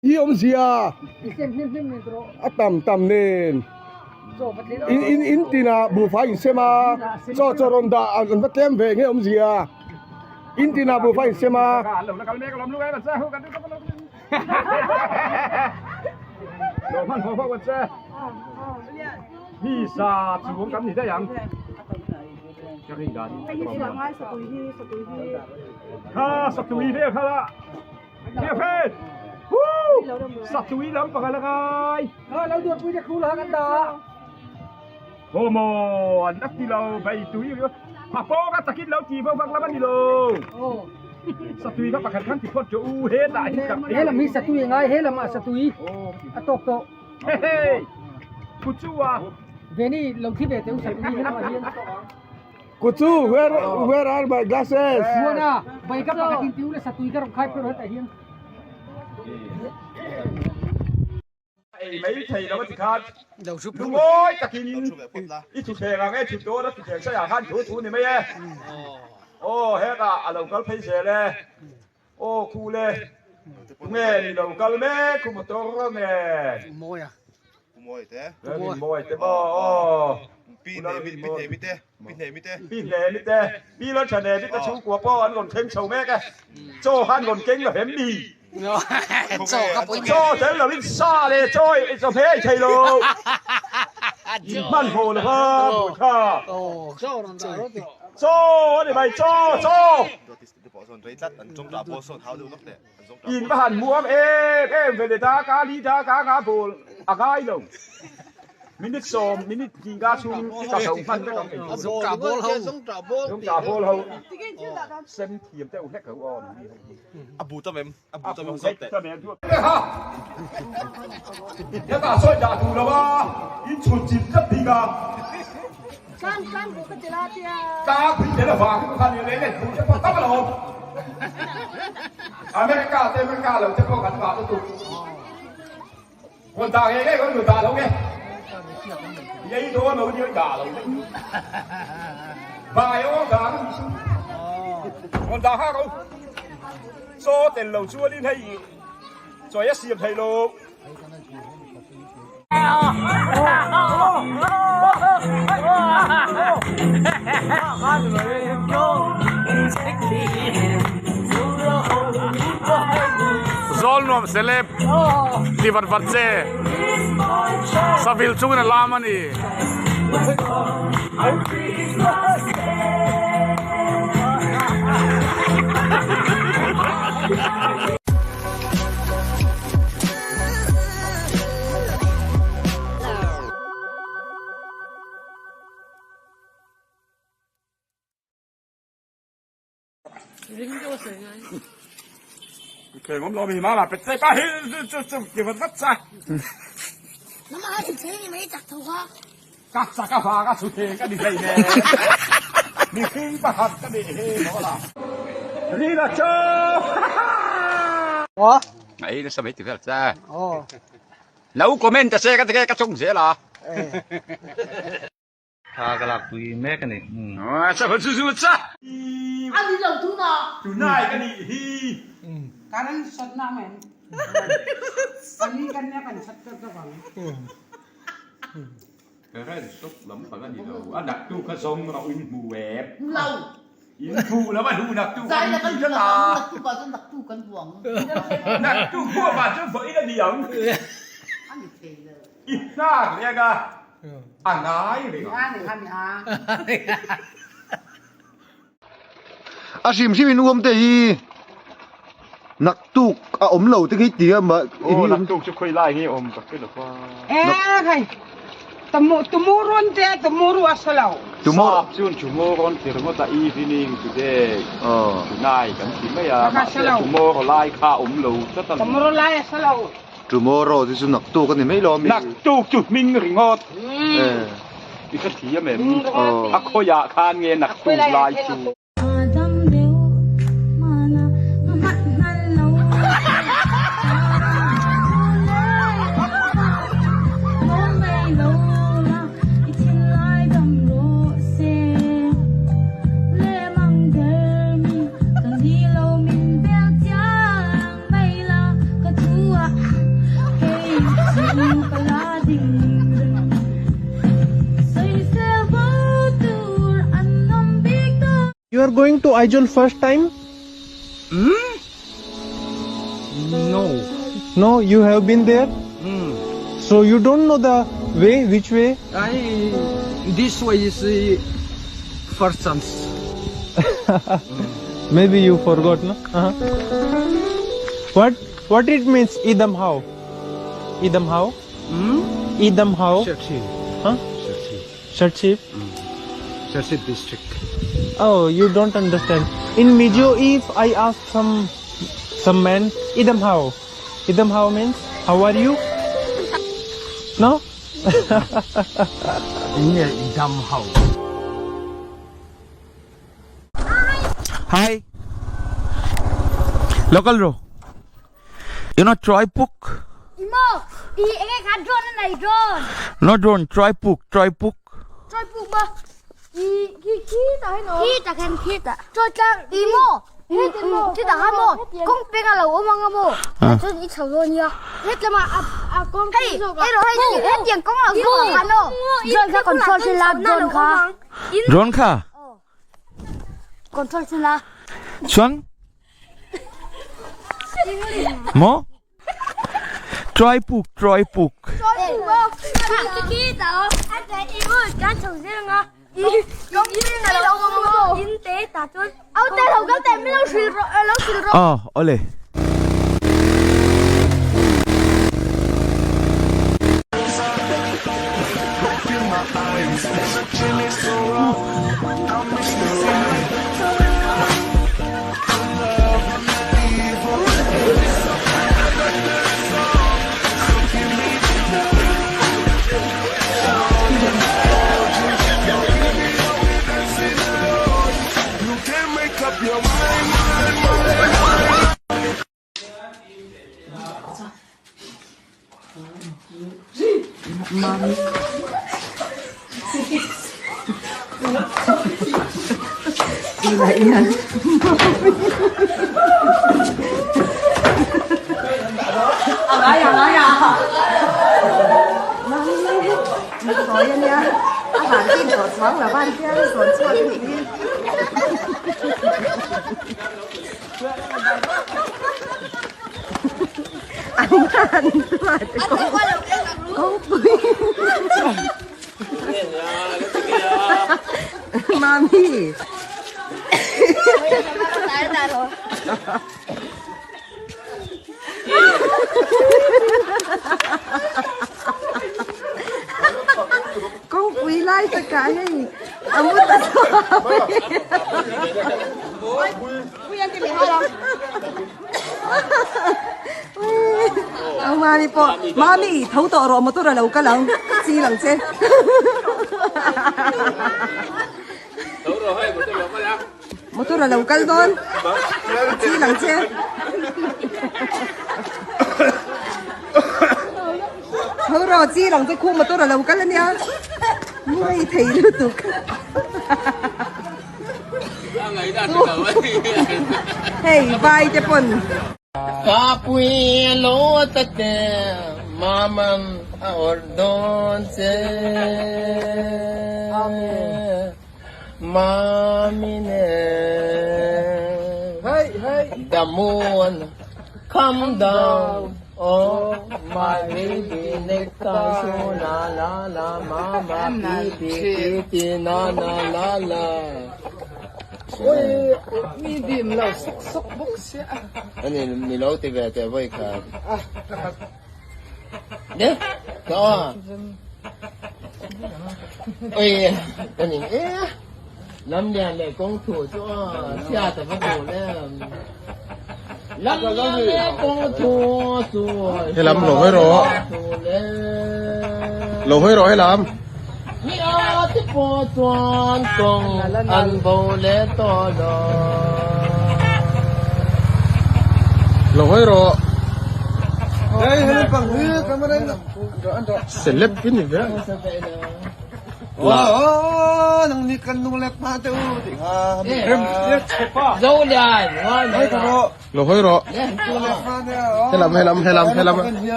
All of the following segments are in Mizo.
I awmzia a tam tam nen in in in tinah buhfai in sem a chaw chaw rawn dah an va tlem ve nge awmzia in tinah buhfai in sem a. Satui lam pakhat a ngai. Kha lo duat pui te khu la kan dah. Ho maw an la ti lo bei tui a pawng a takin lo ti vak vak lam a ni lo. Satui kha pakhat khan ti phawt chu u he tah hi tak. He lam hi satui a ngai he lam ah satui a tawk tawh. Hehe Kuchu a. Veni lo thi ve teh u satui he lam ah hian. Kuchu where where are my glasses? Muana bai ka pakhat in ti ule satui ka rawn khai phawt hetah hian. Ei mai thei lo a ti khan lungawi takin i thuthleng ang e thut dawn a thuthleng saiah khan thu thu ni mai e. Aw hetah a lo kal phei zel e. Aw khu le tunge ni lo kal mek khu motor nen. Mawia. Mawi te. Mawi te maw aw. Pi hne mi pi hne mi te pi hne mi te. Pi hne mi te pi lo tha hne mi te chhungkua pawh an rawn thleng chho mek e. Chaw kha an rawn keng lo hem ni. Chaw kha pawimawh. Chaw tel lo in sa leh chaw chaw hme ei thei lo. In hmanhmawh lo va bui kha. Chaw a ni mai chaw chaw. In va han muang em em ve le da ka li da ka nga bawl a ngai lo. Minute sawm minute hnih nga chhung ka zo hman vek ang ei. Zung ta bawl ho. Zung ta bawl ho. Sem thiam deuh hlek ho aw ni ho. A bu tam em? A bu tam em zawk teh. Ya ta sawi dah duh lo a, in chhun chim tlat bik a. Tlang tlang bu ka ti la tia. Tlang pui tel avang in khan lei lei bu te pawh tam alawm. America te America lo te pawh kan ngah lutuk. Rawn dah ngei ngei rawn dah lo nge. Lei dawn lo ni dah lo nge. Vai aw dah ni chu. Rawn dah ha ko. Chaw tel lo chuan in hei chawi a siam thei lo. Zawl nuam celeb ti vat vat che savil chungin a lam a ni. Ei nasa mai ti vel cha. Lo comment ta che ka ti ka chung zel a. Thla ka lak pui mek a ni. Cha va chu chu cha. A ni lo tu na. Tunai ka nih hi. Karan sat na men. Ani kan nia kan sat ka ka bang. Karen suk lam pang a ni lo. A nak tu kha zawng rauh in hmu em. Hmu lo. In hmu lo a hnu nak tu Zai la kan hmu lo ang. Nak tu pa chuan nak tu kan hmu ang. Nak tu hmu pa chuan vawiin a ni ang. A ni thei lo. I hnak leng a, a ngai reng ang. A ni a ni a. A hrim hrim in uam te hi naktuk a awm lo te khi tia ma Oh naktuk chu khawi lai nge awm ka hre lo va. E khai tomorrow te tomorrow a sa lo. Sap chuan tomorrow an ti ringawt a evening today tonight an ti mai a mahse tomorrow lai kha a awm lo tlat a ni. Tomorrow lai a sa lo. Tomorrow te chu naktuk a ni mai lo a mi. Naktuk chu hming ringawt. I hre thiam em? A khawiah khan nge naktuk lai chu? going to Aizawl first time? Hmm? No. No, you have been there? Hmm. So you don't know the way, which way? I this way is first chance. Maybe you forgot, no? Uh-huh. What what it means idam how? Idam how? Hmm? Idam how? Serchhip. Huh? Serchhip. Serchhip? Serchhip district. Oh, you don't understand. In Mizo, if I ask some some man, idam how? Idam how means how are you? No? Inge idam how. Hi. Local ro. You know Troy Puk? Imo, i enge kha drone nei drone. No drone, Troy Puk, Troy Puk. Troy Puk ba. I khi khi ta hen khi ta khen khi ta. Troy tlang imo. Ti ta ha mo. Kong peng a lo awm anga mo. Chuan i chho dawn nia. Hetlama a a kawng peng zawk a. Hei hei hetiang kawng lo zawk ah khan aw. Drone kha control sin la drone kha. Drone kha? Control sin la. Chuan Maw? Troy Puk, Troy Puk. Aw, awle.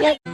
Um.